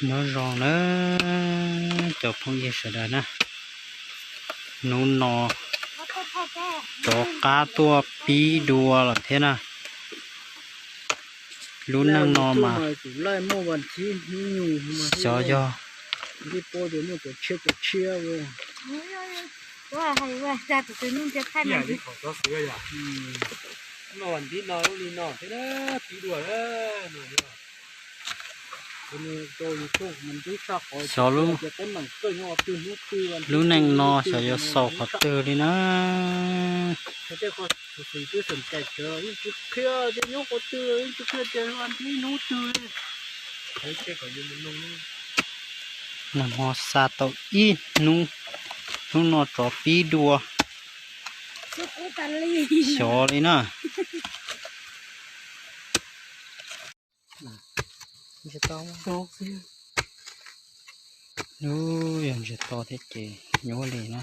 Nyob zoo na cov phooj ywg sawv daws na, hnub no rov qab tuaj pib dua lawm thiab na. Lub neej no mas xyov yog xyov lub neej no xyov yuav xaus qhov twg li na. Nag hmo xa tau ib hnub, hnub no rov pib dua. Xyov li na. Yog ntsia to thiab ces nyuaj li na.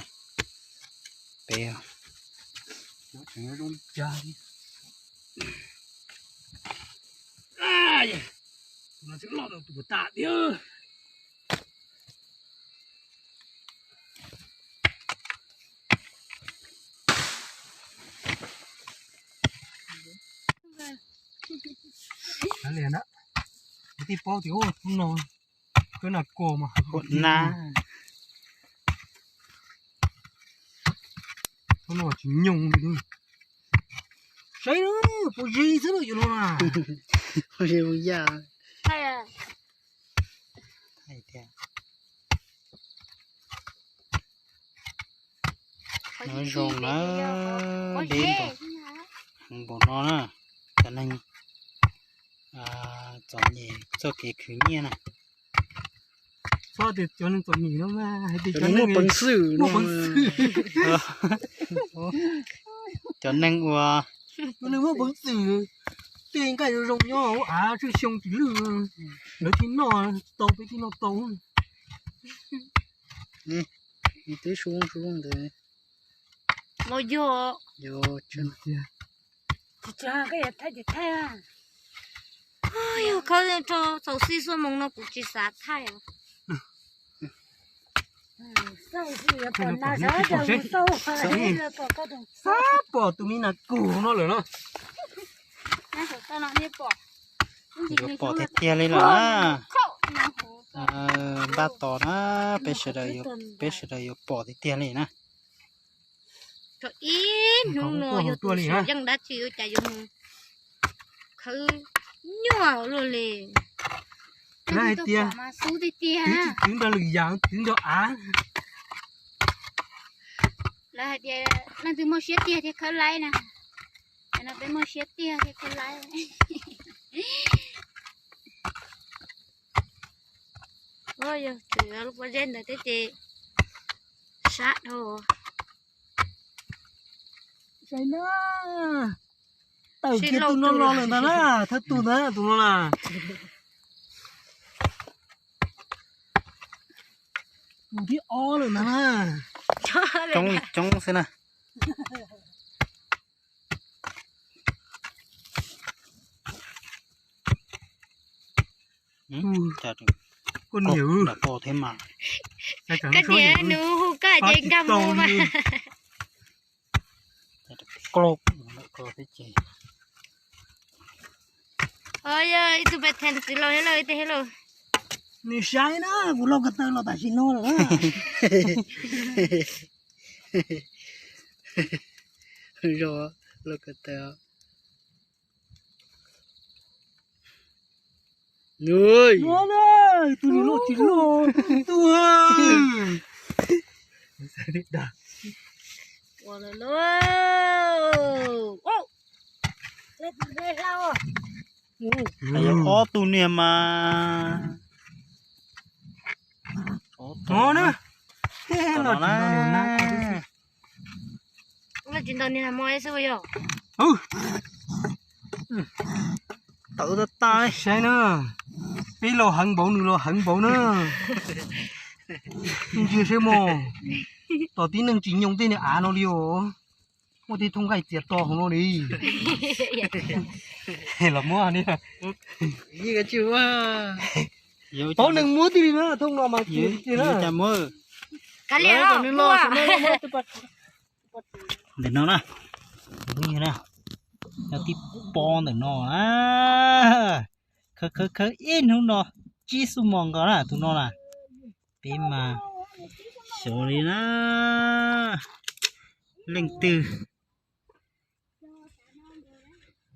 Peb Li na, kuv thiaj paub tias hnub no koj na kos mas hauv na, hnub no tsis nyoog li. Saib puas zis xwb yuav no na. Puas zis puas yaj. Nyob zoo na, deb npaum, heev npaum no na, cov neeg txom nyem txoj kev khwv nyiaj na. Txhob tias cov neeg txom nyem no mas hais tias cov neeg muaj peev xwm, muaj peev xwm. Cov neeg uas, cov neeg muaj peev xwm, tej nqaij zoo zoo nyob hauv av tsawg xyoo tsis lwj, lawv thiaj noj tau, peb thiaj noj tau. Twb su su ntawd. Los yog, yog tiag. Tsis tsa koj yuav thaij ces thaij. Yog khawb rau txaus xij xuab moos no kuv tsis xav thaij. Xav pom tus me nas kus no lawm no. Yuav pom tiag tiag li lawm na. Npaj tos na, peb sawv daws yuav pom tiag tiag li na. Thaum ib hnub no yog tus xyov yeej dab tsi ua cas yuav mus khawb nyuaj luaj li. Lawv hais tias xub tiag tiag, twv nrog lwm yam, twv nrog av. Lawv hais tias leej twg muaj siab tiag thiaj khawb laib na. Cov no peb muaj siab tiag thiaj khawb laib. Yog tseem lub pob zeb ntawd thiab ces sab dhau. Saib na, tawm kiag tus no los lawm ntag na, thawj tug ntag tus no na. Tus thib ob lawm ntag na. Coob li coob xwb na. Koj niam, pom thiab mas. Koj niam nws hu koj ces nkag mus mas. Ib tug pes then txiv laus thiab lauj, ib tug thiab lauj. Nws saib na, kuv lauj ko taw los tam sim no lawm. Zos lauj ko taw. Tus niag loj tsis loj, tus Yog ob tug niag mas. Ob tug no na. Tawm tas tas. Saib na, peb los heev npaum nws los heev npaum na. Ntsia saib mog, tom tib neeg tsis nyoo tej niag av no li os. Muaj tej thooj nqaij txias to hauv no li. Los muab ni. Paub neeg muab tij li na, thooj no mas txias txias na. Ntawm no na, lub nyuag na, yog tib pob ntawm no na. Khawb khawb khawb ib hnub no, tsib xuab moos nkaus na tus no na. Peb mas xyov li na, leej twg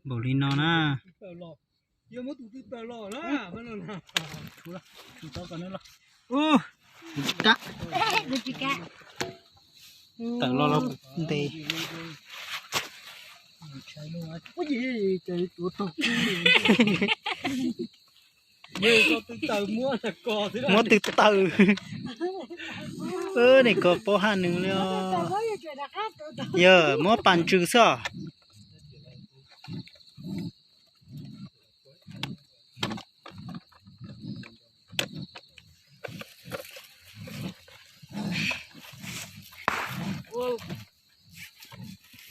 npaum li no na. Tawm los los ntes. Muab tw tawm. Nim ko paub haj nws li os. Yog muab pas ntsws xwb os.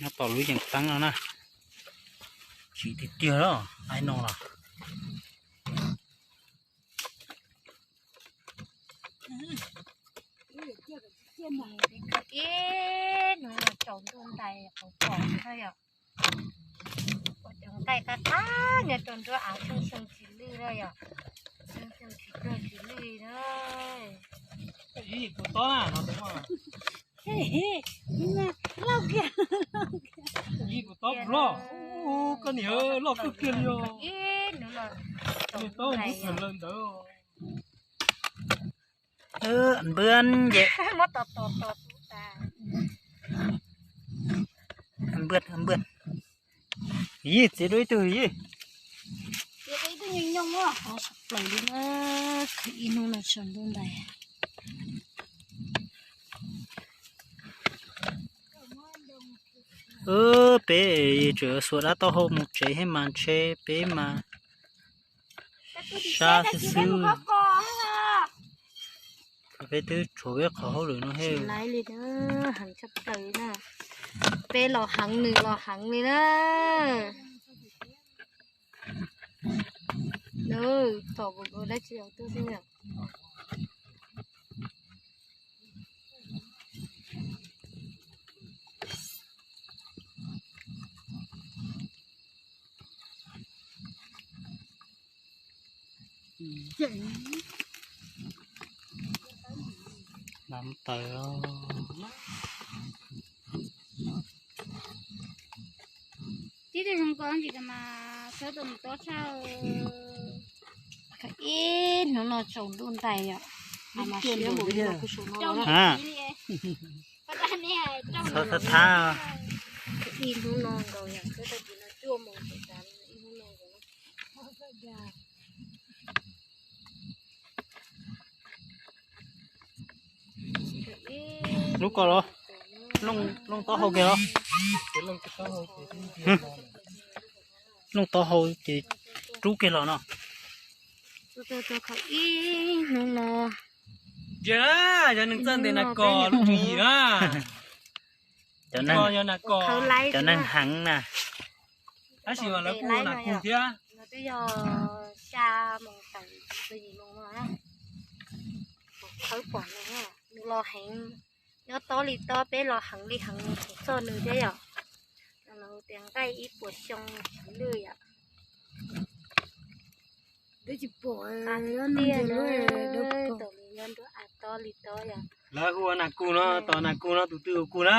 Nyob tom lub yeem teeb no na. Tsis tiag tiag los ai no los. Ib hnub no tsaus ntuj ntais qhov pom na yom. Ua cov nqaij qab qab nyob rau nruab av xyoo xyoo tsis lwj na yom. Xyoo xyoo tsis tuag tsis lwj na. Ib puas tob na no. Ib puas tob loj, koj niam loj kawg kiag li os. Ib hnub no tsaus ntuj ntais yom. Npwb ces, npwb, npwb. Yij, txiav dua ib tug yij. Txiav dua ib tug nyoo nyoo os. Ob sab plaws li na, khawb ib hnub no tsaus ntuj ntais. Peb tseem xuas dab taub hau mus tsev thiab mas ntshe peb mas sab xwb xwb. Peb twb tshuav peb qhov hauj lwm no thiab. Heev tshaj plaws na. Peb los heev nws los heev li na. Tom kuv dab tsi los tuaj xwb. Dam taws. Tib tug zoo ko ntsis mas sawv tus mus tob tshaj. Ib hnub no tsaus ntuj ntais yom. Txhob thab thab. Ib hnub no nkaus yom, sawv tau tus no cuaj moos txog tas ib hnub no nkaus. Lub ko los, looj taub hau kiag los. Looj taub hau ces rub kiag los no. Ib hnub no. Yog neeg txawj ntes nas kos lub tswv yim na. Cov neeg heev na. Tab sis mas lawv kuj ua nas kus thiab. Twb yog xya moos tawm txog yim moos no. Khawb pom nws, nws los heev, nyob tob li tob, peb los heev li heev, txog nws thiab yom. Los tias nqaij ib puas xyoo tsis lwj yom. Twb tsis pom, tiag na, tom nws nyob nruab av tob li tob yom. Lawv hu ua nas kus no, tos nas kus no tus twg ua kus na.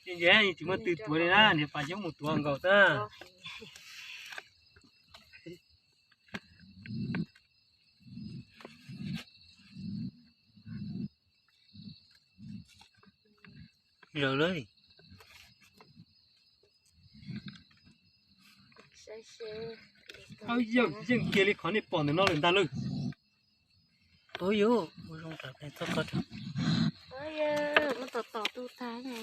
Ces nce tsis muaj twg tuav li na, niag pas coob mus tuav nkaus xwb. Zaws lawm. Yeej kiag li qhov nej pom ntawm no lawm ntag lawm. Ub yus, ua zoo rau peb txoj koj. Muab tos tos tu tag ne.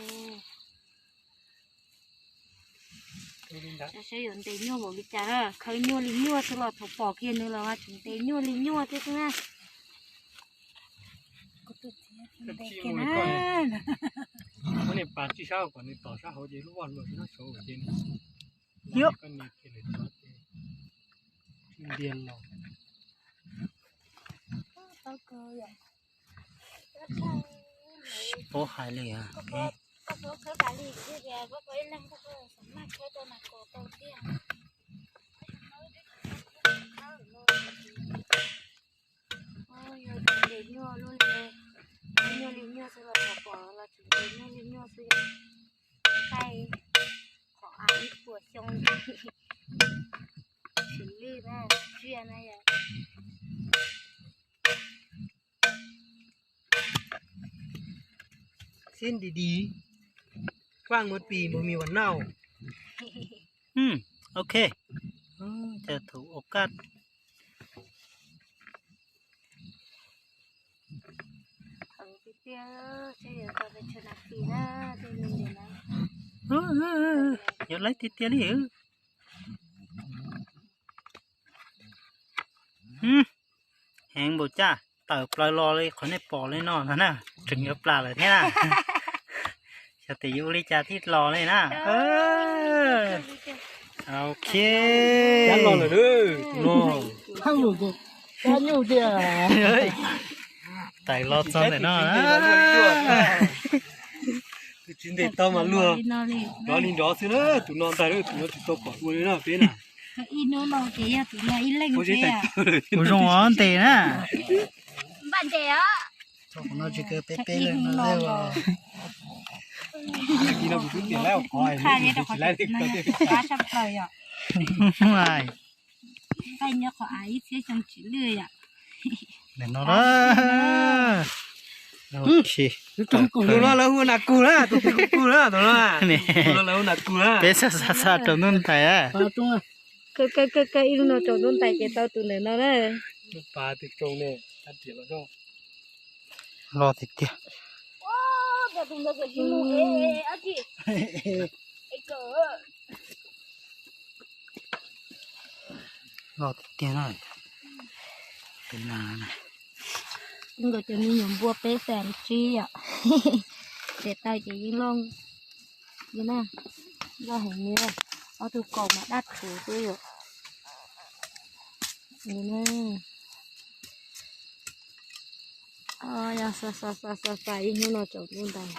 Saib yuav ntes nyuaj npaum li cas na, khawb nyuaj li nyuaj xwb los thaum pom kiag nws los tseem ntes nyuaj li nyuaj thiab xwb na. Ntes kiag na. Muab niag pas tsij sab kom nws tom sab hauv ces lub vaj luam tsis nyob saud ces nws, yog koj niag kiag lawm tso ces ntiag los. Paub hais li. Yog ces nyuaj lub li, nyuaj li nyuaj xwb los pom los tseem nyuaj li nyuaj xwb. Qaij qhov av ib puas xyoo xws li na, tsiaj na yom. Xib di di, quaj mus pis mus mis vas nauj. Ok, ces thaum ua kaj. Yuav laib tiag tiag li. Heev npaum cas tawm plaws los li qhov nej pom li no ntag na, tseem yuav plam lawm thiab na. Xyov tes yuav ua li cas thiaj los li na. Ok. Cab los lawm no. Cab nyuj tiag. Tawm los txog ntawm no. Tus tsis ntes tau mas luag nrov li nrov xwb na, tus no ntag, tus no tsis tau pom ua li no peb na. Ib hnub no ces yog tus no ib leeg. Kuv zoo os ntes na. Npaj ntes os. Thaum no tsis kawg peb peb leeg no. Ib hnub no kuv twb tias laib ua qhov, ib hnub tsis laib li ko. Qab sab plaws yom. Nqaij nyob qhov av ib txhiab xyoo tsis lwj yom. Nim no na. Tus no lawv hu nas kus na, tus twg kuj kug na, tus no. Tus no lawv hu nas kus na. Peb xa xa xa rau ntuj ntais. Ib hnub no tsaus ntuj ntais ces tau tus ntawm no na. Pas tus tsaus ne, ab riam los. Loj tiag tiag. Loj tiag tiag na. Tus nas na. Nkawd cov me nyuam npua peb xees tsib yom. Ces tau ces yeej loj, loj heev li. Ob tug kaus mas daj rhuv xwb yom. Yog xa xa xa xa xa ib hnub no tsaus ntuj ntais.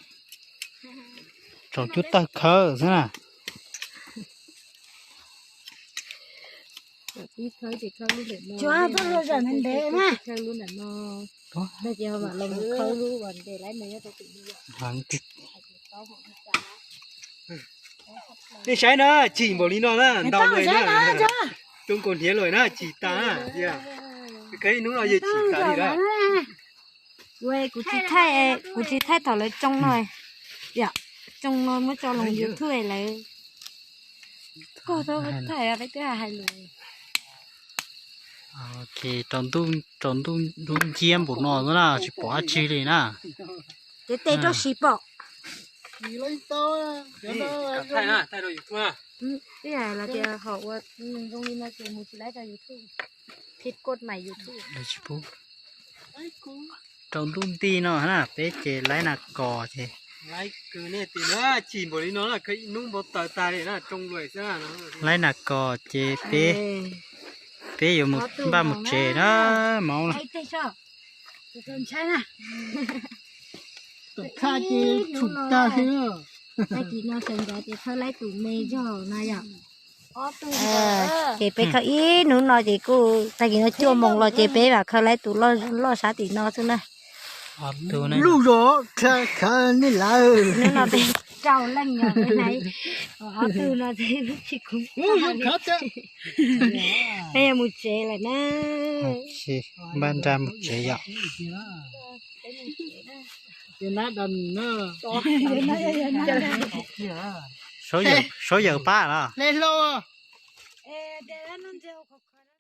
Tsaus cub tawg khawb xwb na. Tib khawb ces khawb lub ntawm no, khawb lub ntawm no. Ntag ces ho mam los mus khawb lub uas ntes laib no nyob rau tim no. Nej saib na, chim npaum li no na, ntau lawm na. Coob nkaus hniav lawm na, chim tas na. Ib hnub no yog chim tas li lawm. Kuv tsis thaij, kuv tsis thaij thaum lawv tsoo no. Yom, tsoo no muab tso loo YouTube lawv. Koj tau thaij peb twb hais lus. Ces rau ntuj, rau ntuj nciab npaum no na tsis pom dab tsi li na. Ces tes rau siv pom. Twb yog los tias hom ua zoo li no ces mus tsis laib rau YouTube. Phim koj mas YouTube. Rau ntuj nti no na peb ces laib nas kos ces. Laib kws nej tias na, chim npaum li no na, ib hnub npau taws tas li na, tsoo luam xwb. Laib nas kos ces peb, peb yuav mus npaj mus tsev na, maub na. Tag ces tshum tag li. Tag kis no sawv ntxov ces khawb laib tus me zog na yom. Ces peb khawb ib hnub no ces kuj tag kis no cuaj moos los ces peb mam khawb laib tus loj sab tim no xwb na. Lub zos khav nej lawm. Hnub no peb rau leej yog peb na, ob tug no tsis khawb. Peb yuav mus tsev lawm na. Npaj nra mus tsev yom. Saub yawm pab los.